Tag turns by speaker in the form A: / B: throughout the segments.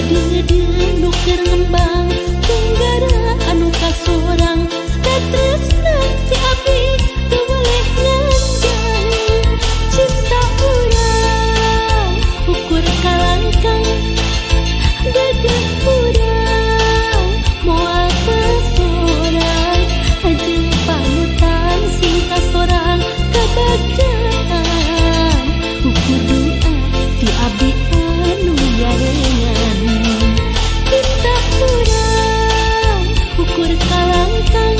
A: Deudeuh nu keur ngembang tenggara anu kasorang da tresna ti abdi teu boleh nganjang. Cinta urang ukur kalangkang, dedeh urang moal kasorang, jeung panutan sing kasorang kabagjaan ukur doa ti abdi anu nyarengan. Cinta urang ukur kalangkang,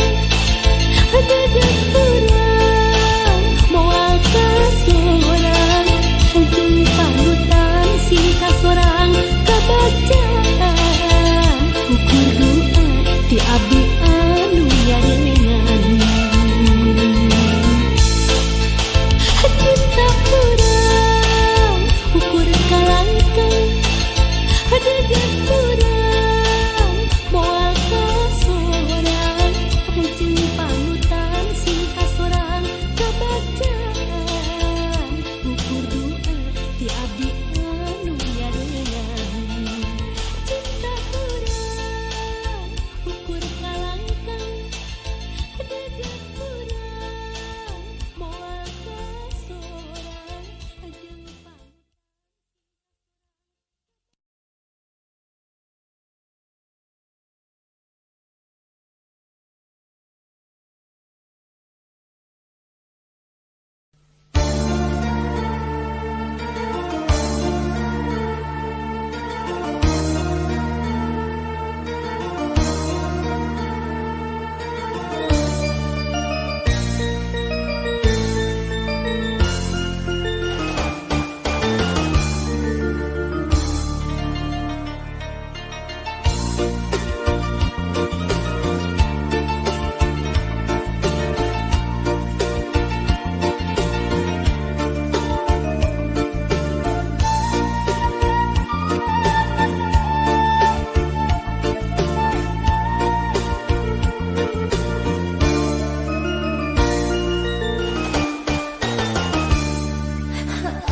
A: dedeh urang moal kasorang, jeung panutan sing kasorang kabagjaan ukur doa ti abdi anu nyarengan. Cinta urang ukur kalangkang, dedeh urang moal kasorang, jeung panutan sing kasorang kabagjaan ukur doa ti abdi anu nyarengan. Cinta urang ukur kalangkang, dedeh urang moal kasorang, jeung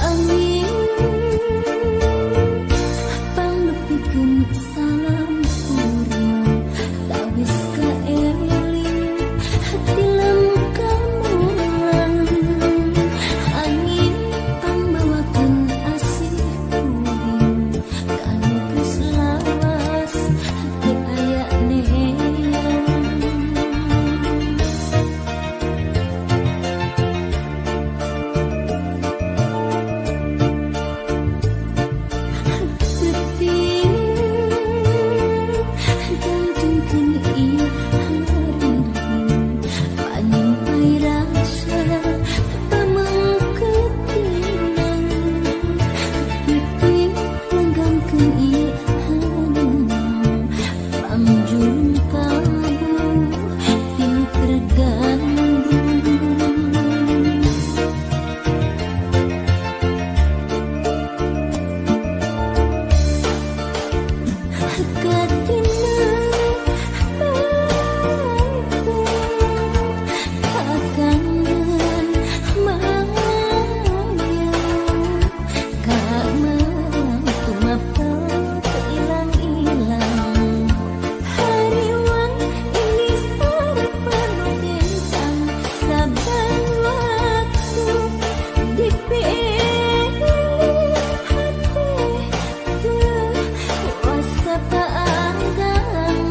B: Angin pangnepikeun salam kuring, tawis kaeling tilem kamulang. Angin pangbawakeun asih kuring kanu geus lawas teu aya neang. Peuting dangdungkeun ieu hariring, panyimpai rasa pamengketinang. Peuting langgangkeun ieu haneuang, pangjung kalbu tinu keur gandrung. Katina kakangen maya, kamen tumapel teu ilang-ilang. Hariwang ini sarepan kencang, saban waktu dipilih hati kuasa paanggang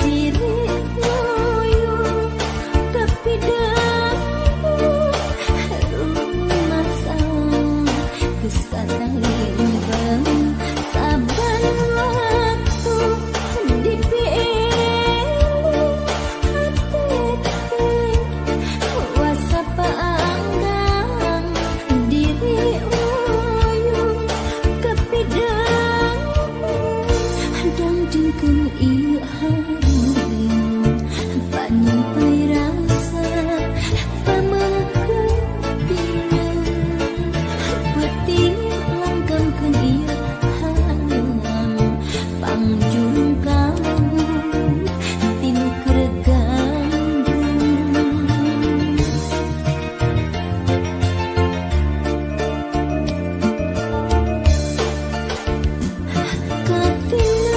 B: diri loyo kapidang rumasang geus katalimbang. Saban waktu dipilih hati kuasa paanggang diri loyo kapidang dangdungkeun ieu hariring, panyimpai rasa pamengketinang. Peuting langgangkeun ieu haneuang, pangjung kalbu tinu keur gandrung. Katina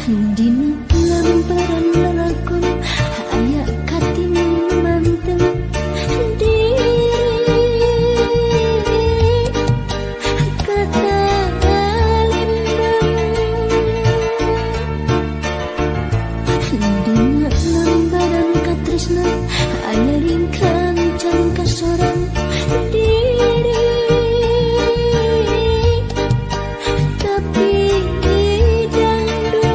B: Dina lambaran lalakon aya katimanteng diri kata lembang. Dina lambaran katresnan aya ringkang can kasorang diri tapi dandung.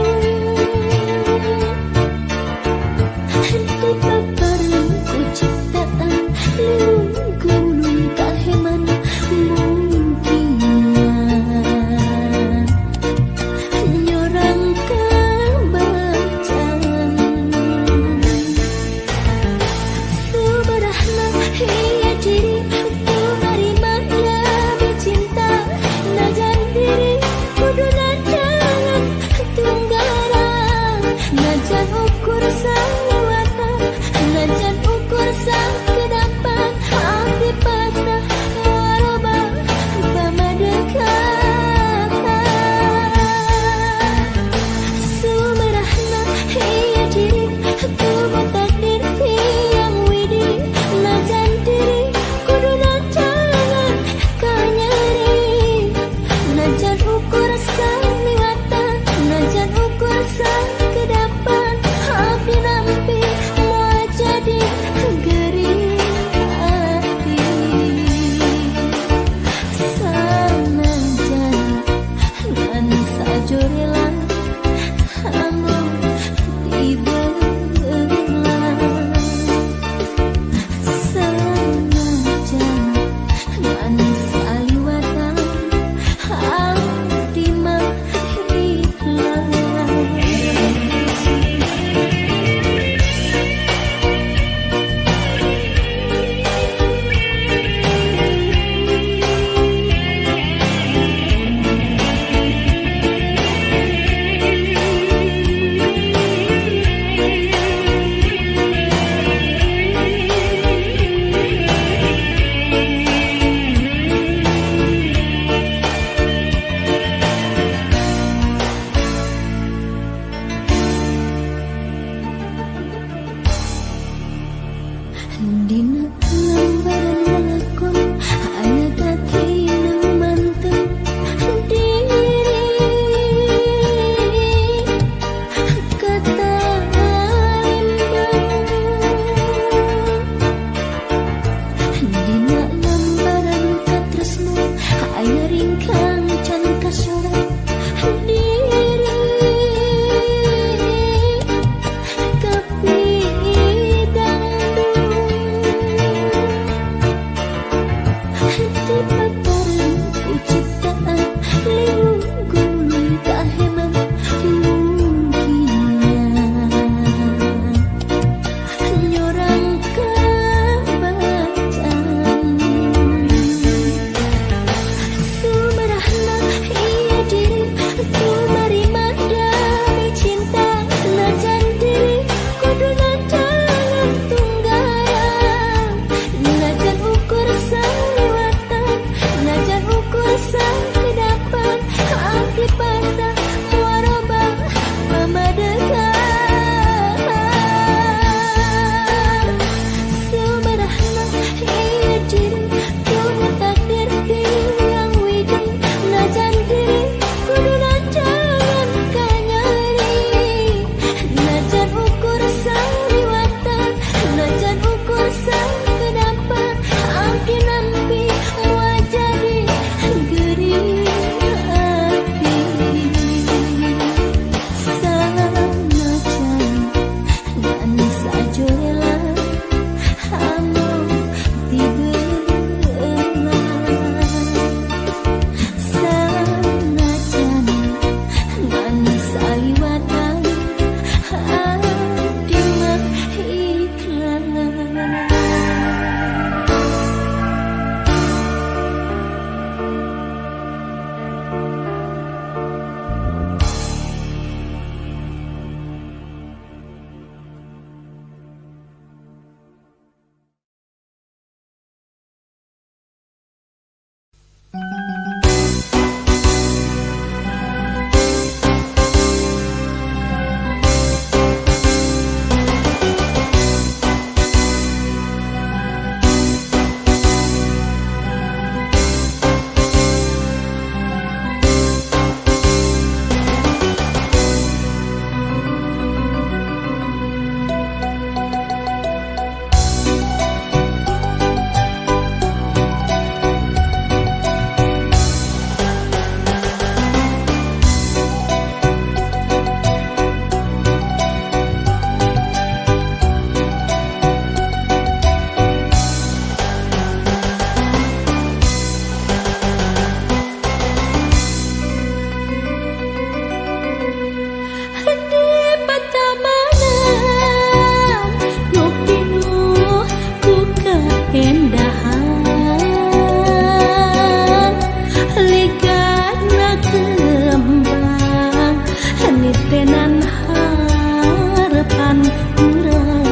A: Nitenan harapan urang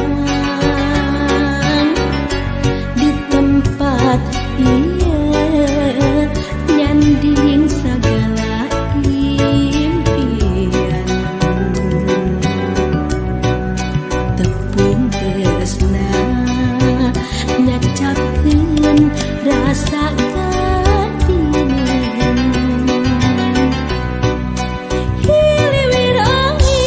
A: di tempat ieu nyanding segala impian, tepung tresna nyacapkeun rasa kadingin. Hiliwir angin.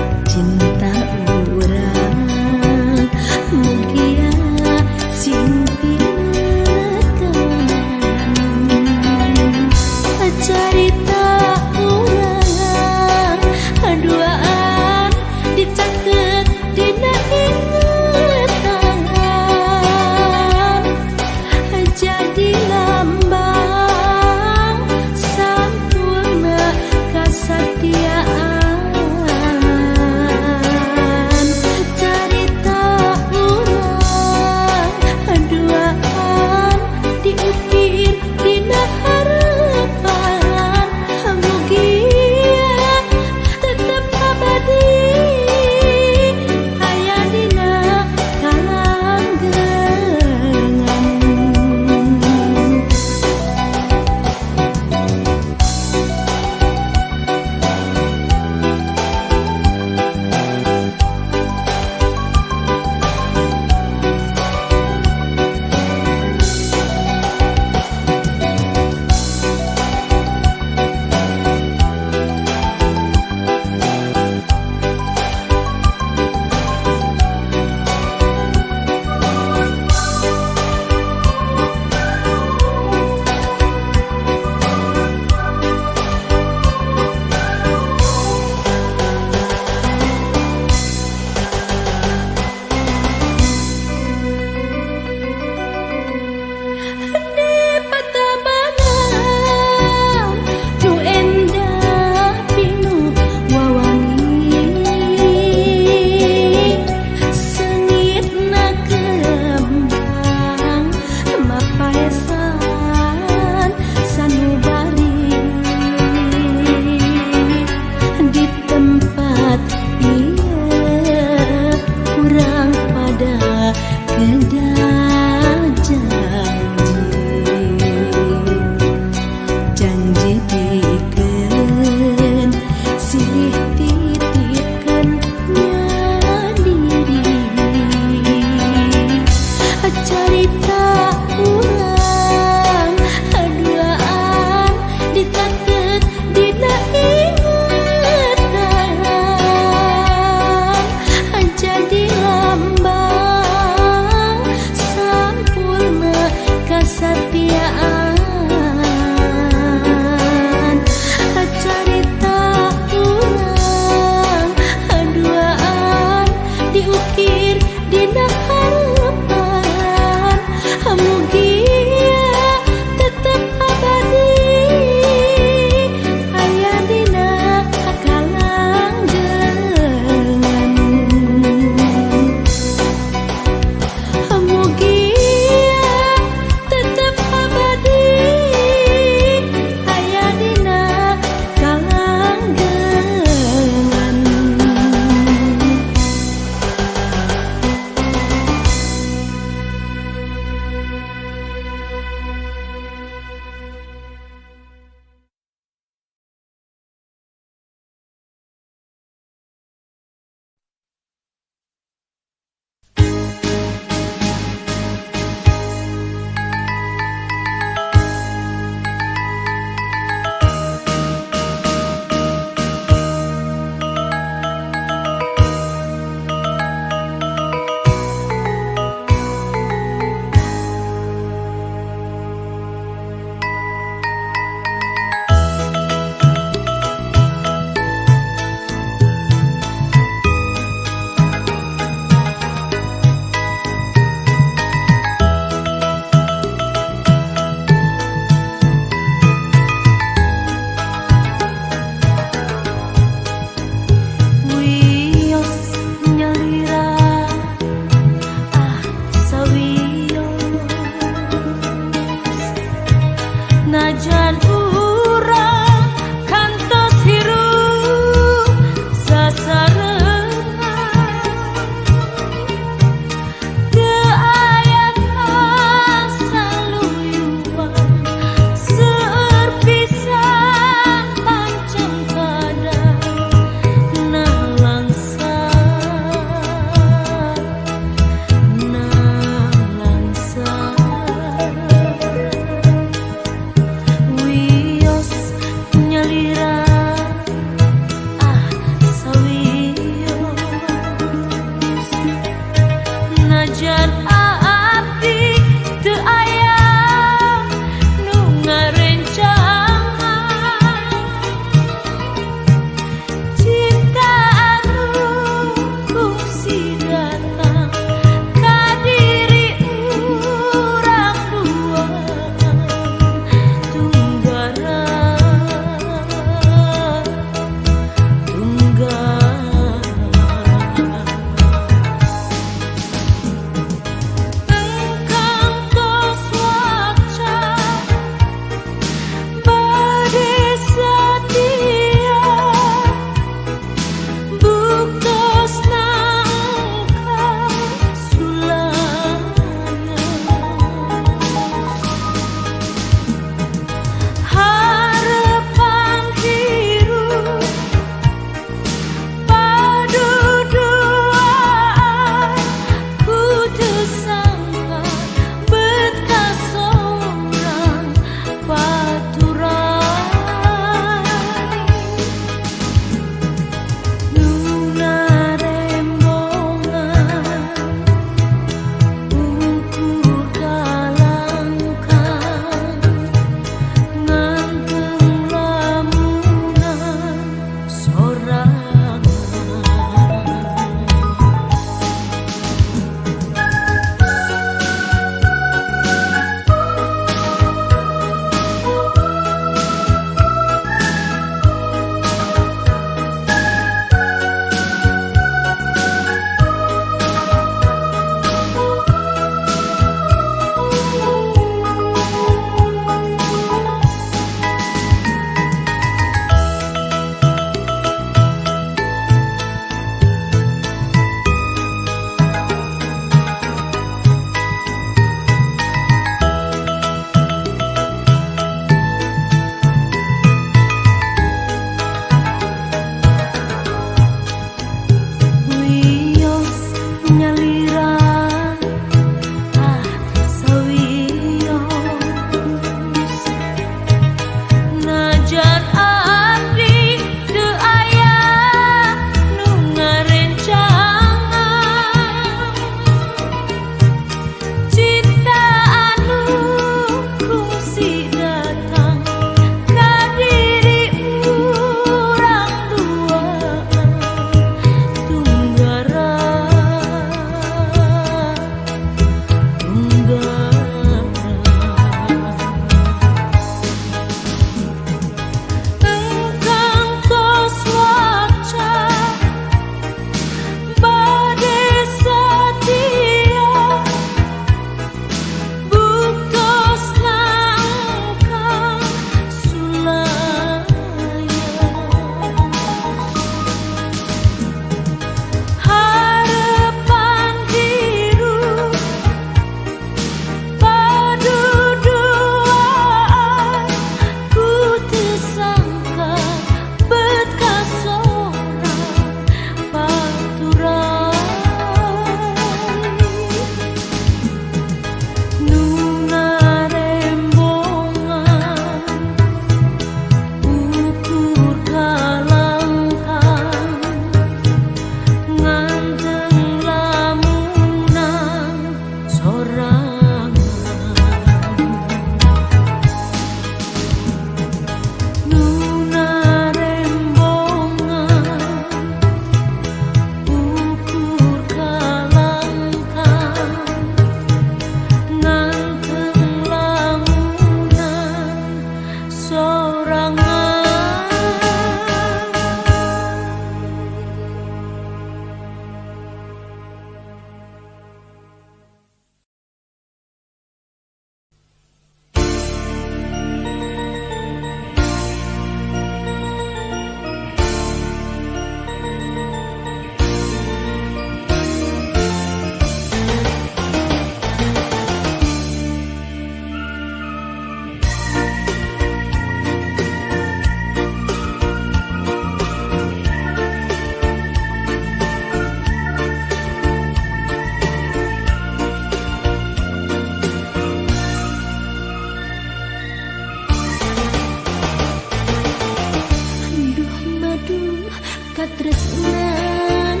A: Katresnan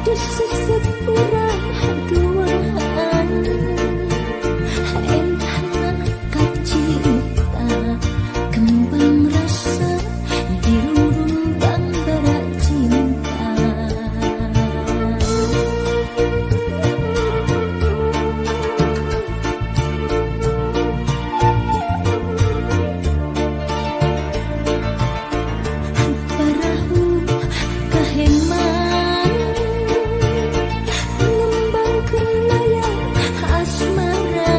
A: di sesepura duaan, endahna kacinta kembang rasa di rumbang bara cinta. Parahu kaheman ngembangkeun layar asmara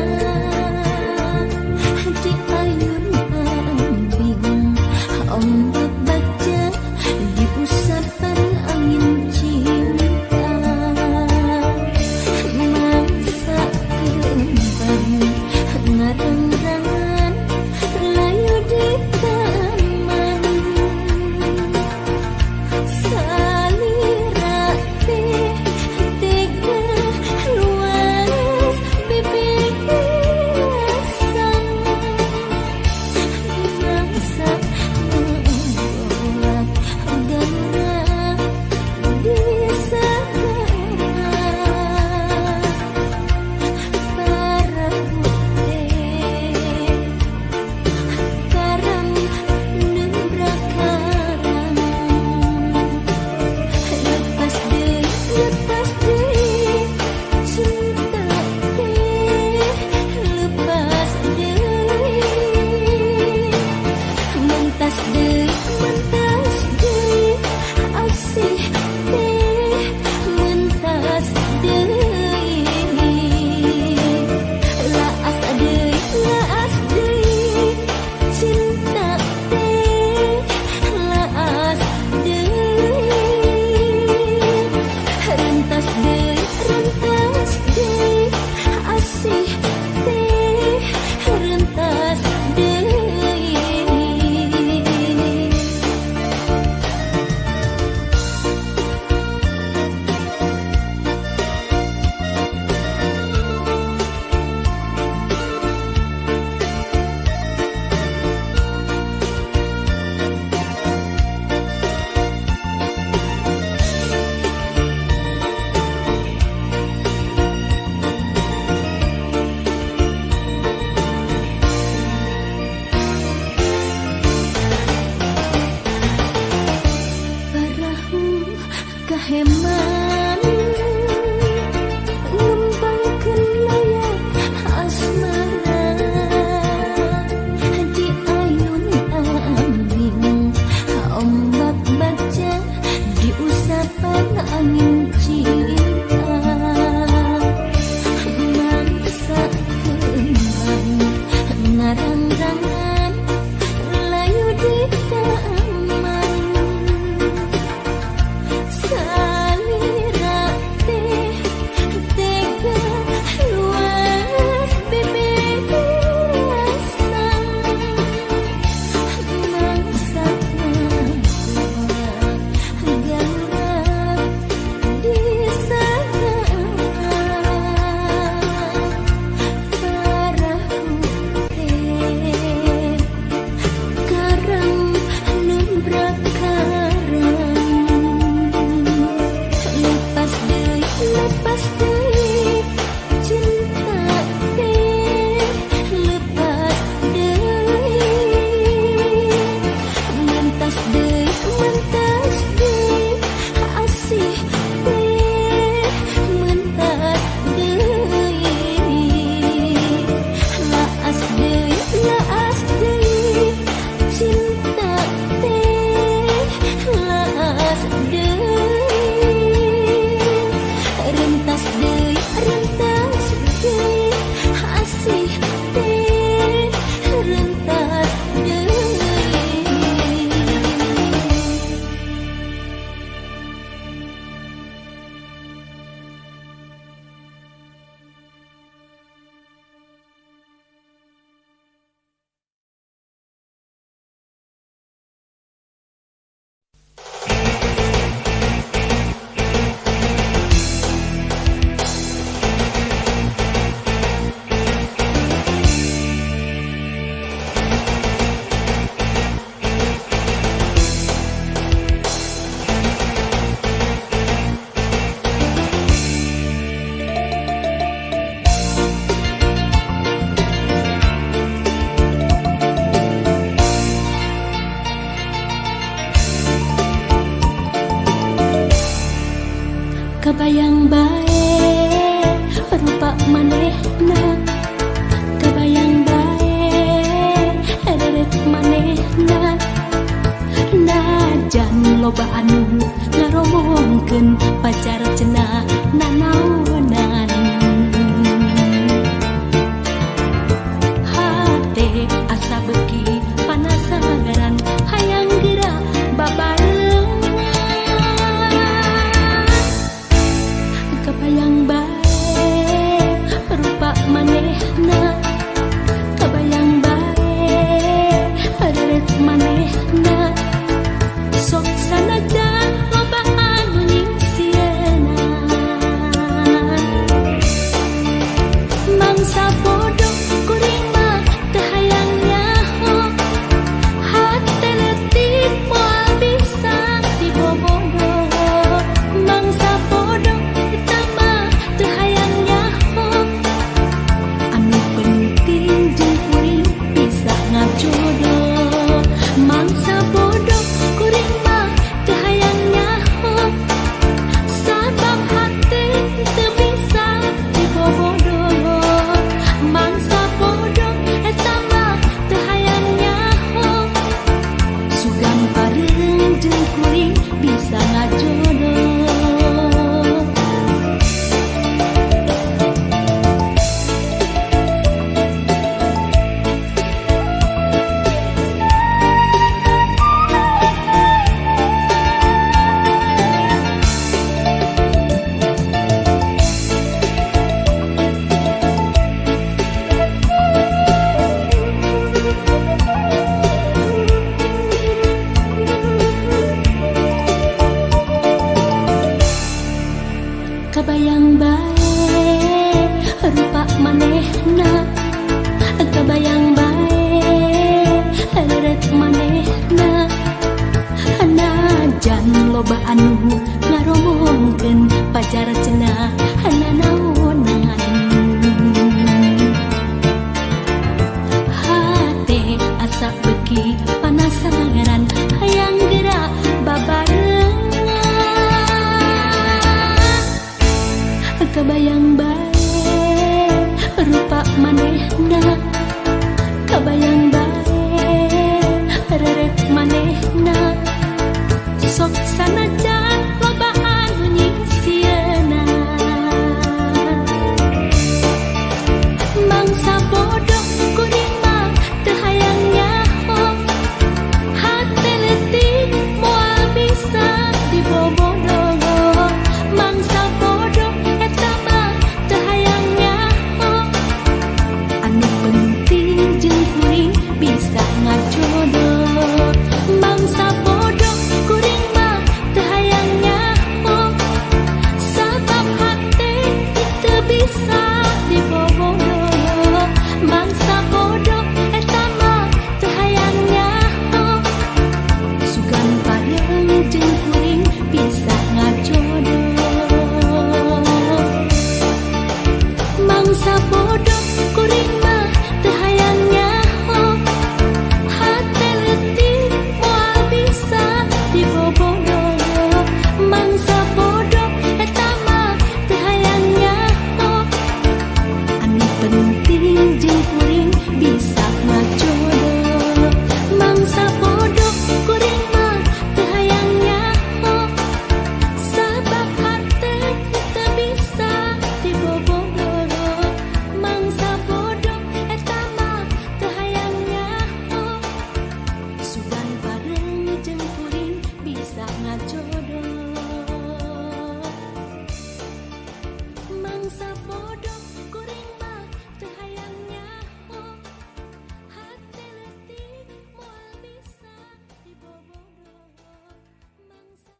A: di ayun ambing ombak baca di usapan angin cinta. Mangsa kembang ngarang-rangan layu di taman, salira teh tega luas bebeasan. Mangsa membuat galura di sagara. Parahu teh karam nembrak karang, lepas deui cinta teh lepas deui, mentas deui asih teh mentas deui, laas deui cinta teh laas deui, rentas deui asih teh rentas deui. Parahu kaheman ngembangkeun layar asmara di ayun ambing ombak baca di usapan angin cinta. Mangsa kembang ngarang-rangan layu di taman, salira Kabayang bae rupa manehna, kabayang bae reret manehna. Najan loba anu ngaromongkeun pacar cenah nanaonan. Hate asa beuki panasaran hayang geura babarengan. Kabayang bae rupa manehna, kabayang bae reret manehna. Sok sanajan loba anu nyingsieunan. Mangsa bodoh kuring mah teu hayang nyaho, hate leutik moal bisa dibobodo. Mangsa bodoh eta mah teu hayang nyaho, anu penting jeung kuring bisa ngajodoh. Mangsa bodoh kuring mah teu hayang nyaho, sabab hate teu bisa dibobodo. Mangsa bodoh eta mah teu hayang nyaho, sugan bareng jeung kuring bisa ngajodoh. Kabayang bae rupa manehna, kabayang bae reret manehna. Najan loba anu ngaromongkeun pacar cenah nanaonan. Hate asa beuki panasaran hayang geura babarengan. Kabayang bae rupa manehna, kabayang bae reret manehna. Sok sanajan loba anu nyingsieunan. Mangsa bodoh kuring mah teu hayang nyaho, hate leutik moal bisa dibobodo. Mangsa bodoh eta mah teu hayang nyaho, anu penting jeung kuring bisa ngajodoh. Mangsa bodoh kuring mah teu hayang nyaho, sabab hate teu bisa dibobodo. Mangsa bodoh eta mah teu hayang nyaho, sugan bareng jeung kuring bisa ngajodoh. Mangsa bodoh kuring mah teu hayang nyaho, hate leutik moal bisa dibobodo. Mangsa bodoh eta mah teu hayang nyaho, anu penting jeung kuring bisa ngajodoh. Mangsa bodoh kuring mah teu hayang nyaho, sabab hate teu bisa dibobodo. Mangsa bodoh eta mah teu hayang nyaho, sugan bareng jeung kuring bisa ngajodoh. Mangsa bodoh kuring mah teu hayang nyaho, hate leutik moal bisa dibobodo. Mangsa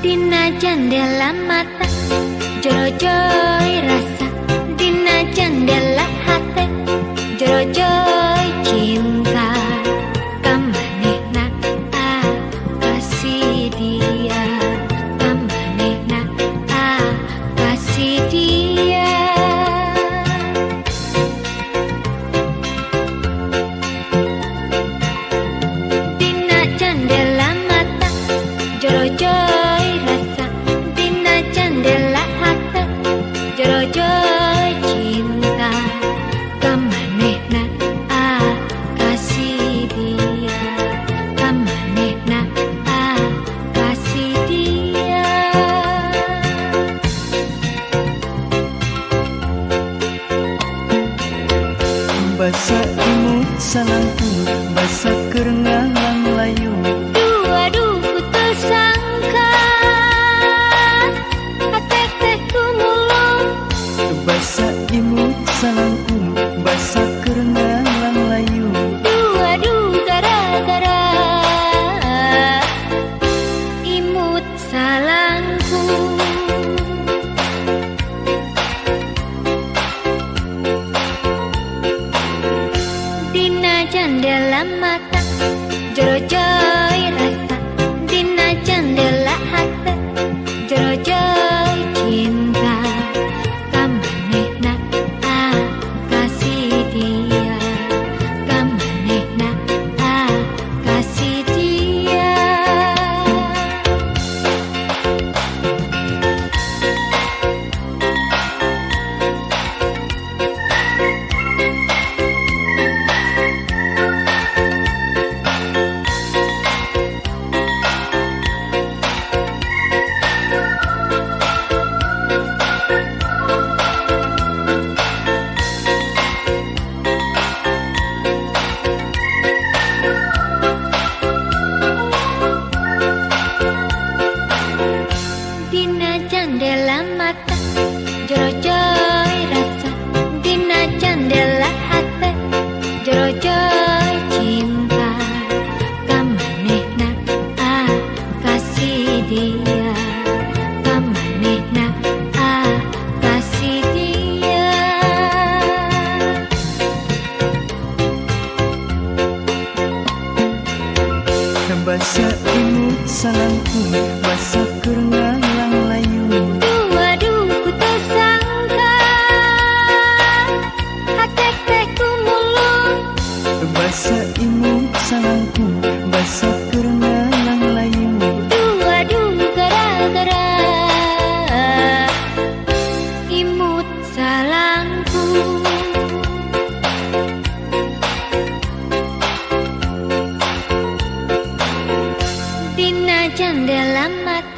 B: Dina jendela mata jorojoy rasa, dina jendela hate jorojoy cinta. Kamanehna ah kasih dia, kamanehna ah kasih dia.
C: Basa imut salangkung, basa keur ngalang layu.
B: Duh aduh ku teu sangka hate teh tumulung.
C: Basa imut salangkung, basa keur ngalang layu.
B: Duh aduh gara-gara imut salangkung. Dina jandela mata jorojoy rasa, dina jandela hate jorojoy cinta. Kamanehna ah kasih dia, kamanehna ah kasih dia. Dina jandela mata jorojoy rasa, dina jandela hate jorojoy cinta. Kamanehna ah kasih dia, kamanehna ah kasih dia.
C: Basa imut salangkung, basa keur ngalang layu.
B: Duh aduh ku teu sangka hate teh tumulung.
C: Basa imut salangkung, basa keur ngalang layu.
B: Duh aduh gara-gara imut salangkung. Dina jandela mata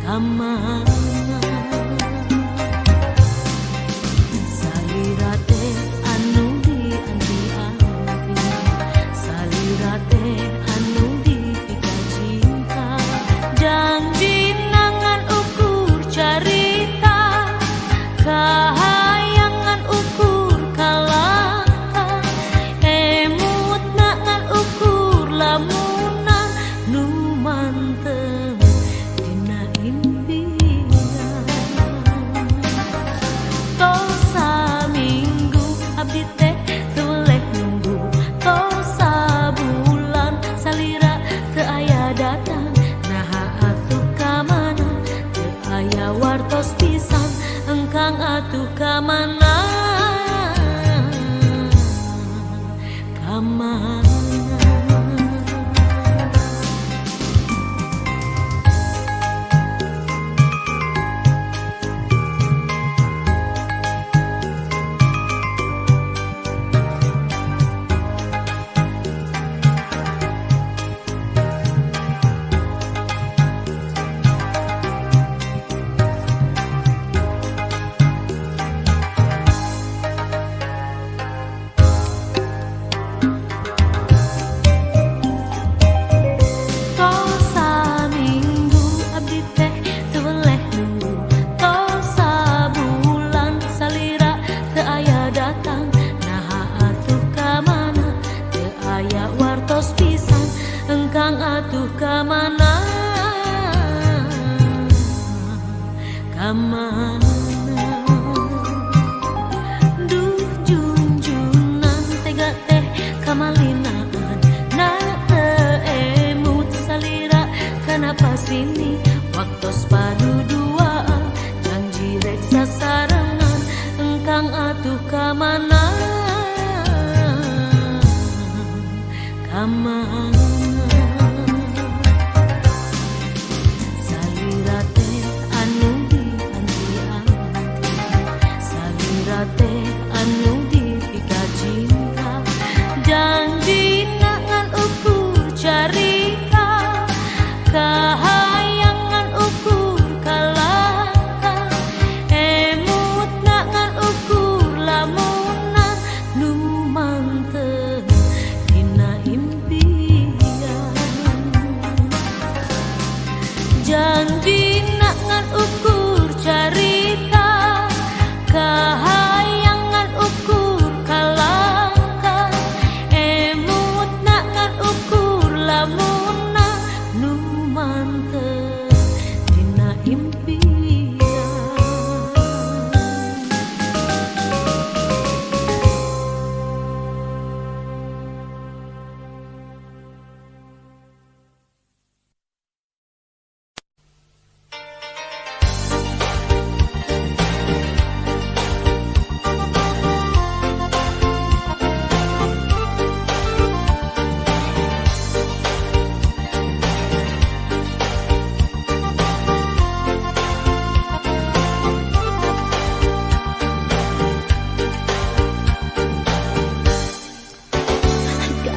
A: Kamana salira teh anu dianti-anti, salira teh anu dipika cinta, janji nangan ukur carita, kahayangan ukur kalangka, emut nangan ukur lamunan nu mantep dina impian. Tos saminggu abdi teh teu weleh nunggu, tos sabulan salira teu aya datang, naha atuh ka mana teu aya wartos pisan, engkang atuh ka mana, ka mana. Tos saminggu abdi teh teu weleh nunggu, tos sabulan salira teu aya datang, naha atuh ka mana teu aya wartos pisan, engkang atuh ka mana, ka mana. Duh junjunan tega teh kamalinaan, na teu emut salira kana pasini, waktos paduduaan janji rek sasarengan, engkang atuh ka mana, ka mana. Salira teh anu dianti-anti, salira teh anu dipika cinta, janji ngan ukur carita, kahayangan ukur kalangka, emut ngan ukur lamunan nu mantep dina impian. Janji ngan ukur carita, kahayangan ukur kalangka, emut ngan ukur lamunan nu mantep dina impian.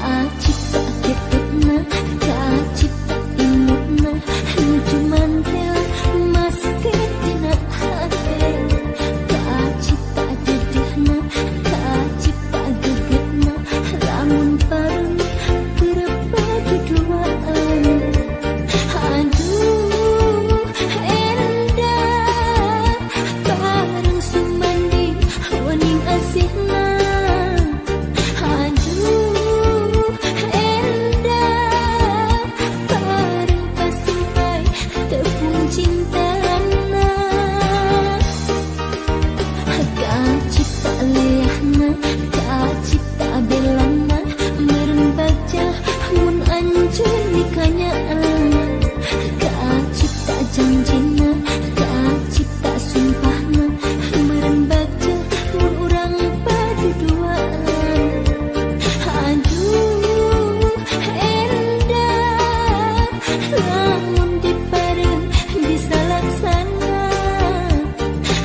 B: Kacipta ketutna, kacipta imutna, nuju mantel masker dina hate. Kacipta dedehna, kacipta gegetna, lamun bareng berpaduduaan. Aduh endah bareng sumanding wening asihna. Aduh endah bareng pasimpai tepung cintana. Kacipta leahna, kacipta belana, meureun bagja mun anjeun nikanyaan. Kacipta janjina, kacipta sumpahna, meureun bagja mun urang paduduaan. Aduh endah lamun dipareng bisa laksana.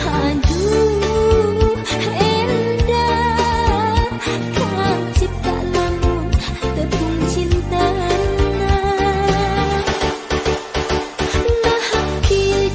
B: Aduh endah kacipta lamun tepung cintana. Nah kieu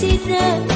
B: Cida.